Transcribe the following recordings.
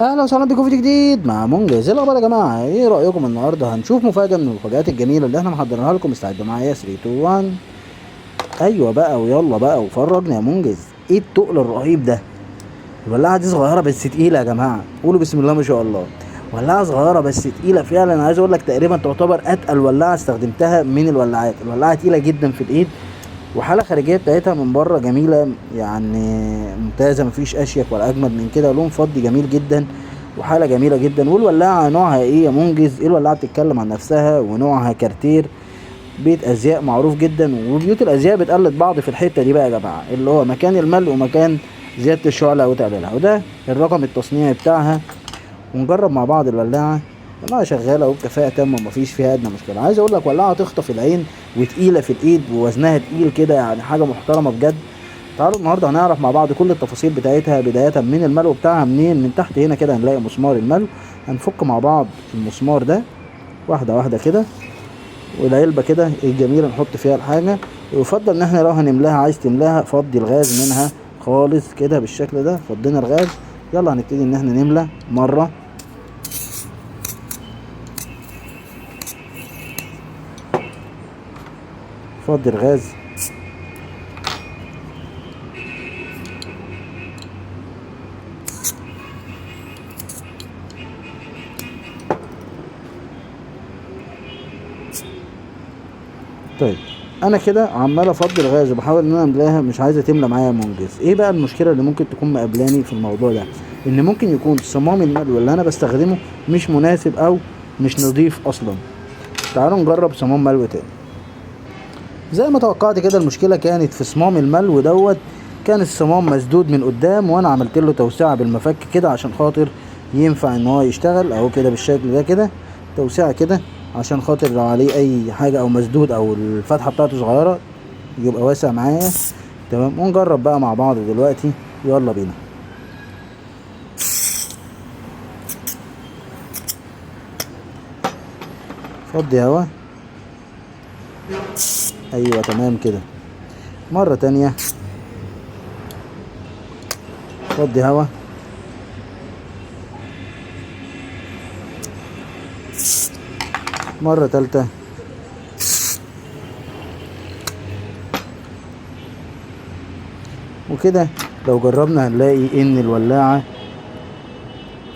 اهلا وسهلا بكم في فيديو جديد مع منجز. ايه الاخبار يا جماعة؟ ايه رايكم النهارده؟ هنشوف مفاجاة من المفاجآت الجميلة اللي احنا محضرينها لكم. استعدوا معايا 3 2 1. ايوه بقى ويلا بقى وفرجنا يا منجز. ايه التقل الرهيب ده؟ الولاعه دي صغيرة بس تقيلة يا جماعة، قولوا بسم الله ما شاء الله. ولاعه صغيرة بس تقيلة فعلا. عايز اقول لك تقريبا تعتبر اتقل ولاعه استخدمتها من الولاعات. الولاعه تقيلة جدا في الايد، وحاله خارجية بتاعتها من بره جميلة يعني ممتازة، مفيش اشيك ولا اجمد من كده. لون فضي جميل جدا وحاله جميلة جدا. والولاعه نوعها ايه يا منجز؟ ايه الولاعه بتتكلم عن نفسها، ونوعها كارتير، بيت ازياء معروف جدا. وبيوت الازياء بتقلد بعض في الحتة دي بقى يا جماعة، اللي هو مكان الملء ومكان زيادة الشعلة وتقليلها، وده الرقم التصنيعي بتاعها. ونجرب مع بعض الولاعه. الولاعه شغالة وبكفاءه تامة ومفيش فيها ادنى مشكلة. عايز اقول لك ولاعه تخطف العين وتقيله في الايد ووزنها تقيل كده، يعني حاجة محترمه بجد. تعالوا النهارده هنعرف مع بعض كل التفاصيل بتاعتها، بداية من الملو بتاعها منين. من تحت هنا كده هنلاقي مسمار الملو، هنفك مع بعض المسمار ده واحدة واحدة كده، والعلبه كده الجميلة نحط فيها الحاجة. ويفضل ان احنا لو هنملاها، عايز تملاها فضي الغاز منها خالص كده بالشكل ده. فضينا الغاز، يلا هنبتدي ان احنا نملى مرة، فضي الغاز. طيب انا كده عمال افضي الغاز وبحاول ان انا املاها، مش عايزه تملى معايا منجز. ايه بقى المشكلة اللي ممكن تكون مقابلاني في الموضوع ده؟ ان ممكن يكون صمام الملو اللي انا بستخدمه مش مناسب او مش نظيف اصلا. تعالوا نجرب صمام ملو تاني. زي ما توقعت كده المشكلة كانت في صمام الملو دوت. كان الصمام مسدود من قدام، وانا عملت له توسعه بالمفك كده عشان خاطر ينفع ان هو يشتغل اهو كده بالشكل ده كده، توسعه كده عشان خاطر لو عليه اي حاجة او مسدود او الفتحة بتاعته صغيرة يبقى واسع معايا. تمام، ونجرب بقى مع بعض دلوقتي، يلا بينا. فضي هوا، ايوه تمام كده. مرة تانية فضي هوا، مرة تالتة. وكده لو جربنا هنلاقي ان الولاعة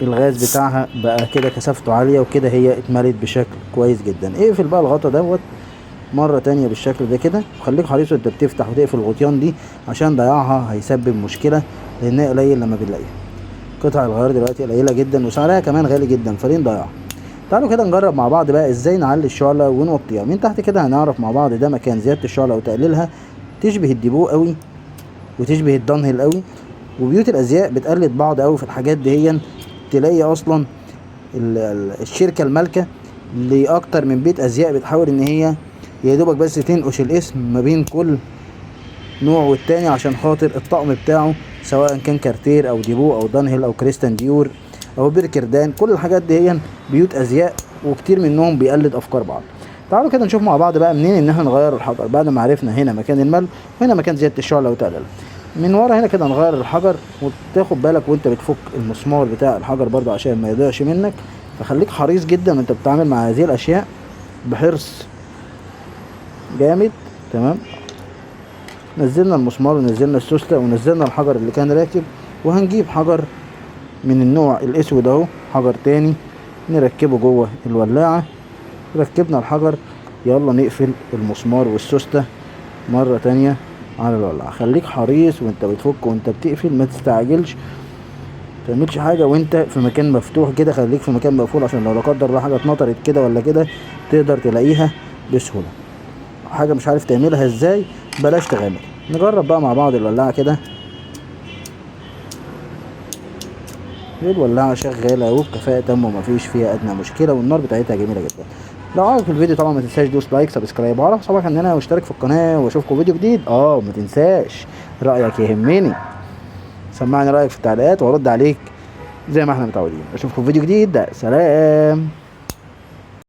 الغاز بتاعها بقى كده كثافته عالية، وكده هي اتملت بشكل كويس جدا. اقفل بقى الغطا دوت مرة تانية بالشكل ده كده، وخليك حريص وانت بتفتح وتقفل الغطيان دي عشان ضياعها هيسبب مشكلة، لانها قليل لما بنلاقيها. قطع الغيار دلوقتي قليلة جدا وسعرها كمان غالي جدا، فليه نضيعها؟ تعالوا كده نجرب مع بعض بقى ازاي نعلي الشعلة ونوطيها من تحت كده. هنعرف مع بعض ده مكان زيادة الشعلة وتقليلها. تشبه الديبو قوي وتشبه الدانهيل قوي، وبيوت الازياء بتقلد بعض قوي في الحاجات دي. تلاقي اصلا الشركة المالكة لاكتر من بيت ازياء بتحاول ان هي يا دوبك بس تنقش الاسم ما بين كل نوع والتاني عشان خاطر الطقم بتاعه، سواء كان كارتير او ديبو او دانهيل او كريستيان ديور او بيركردان. كل الحاجات دي هي بيوت ازياء وكتير منهم بيقلد افكار بعض. تعالوا كده نشوف مع بعض بقى منين ان احنا نغير الحجر بعد ما عرفنا هنا مكان الملء وهنا مكان زيادة الشعلة وتقليلها. من ورا هنا كده نغير الحجر، وتاخد بالك وانت بتفك المسمار بتاع الحجر برضو عشان ما يضيعش منك. فخليك حريص جدا وانت بتتعامل مع هذه الاشياء بحرص جامد. تمام، نزلنا المسمار ونزلنا السوستة ونزلنا الحجر اللي كان راكب، وهنجيب حجر من النوع الاسود اهو، حجر تاني نركبه جوه الولاعة. ركبنا الحجر، يلا نقفل المسمار والسوستة مرة تانية على الولاعة. خليك حريص وانت بتفك وانت بتقفل، ما تستعجلش، ما تعملش حاجة وانت في مكان مفتوح كده، خليك في مكان مقفول عشان لو لا قدر الله حاجة اتنطرت كده ولا كده تقدر تلاقيها بسهولة. حاجة مش عارف تعملها ازاي بلاش تغامر. نجرب بقى مع بعض الولاعة كده. الولاعة شغالة وبكفاءة تامة ومفيش فيها أدنى مشكلة، والنار بتاعتها جميلة جدا. لو عجبك الفيديو طبعا ما تنساش دوس like subscribe، وعرف صحابك عننا واشترك في القناة، واشوفكم فيديو جديد. ما تنساش رأيك يهمني، سمعني رأيك في التعليقات وارد عليك زي ما احنا متعودين. اشوفكم في فيديو جديد، سلام.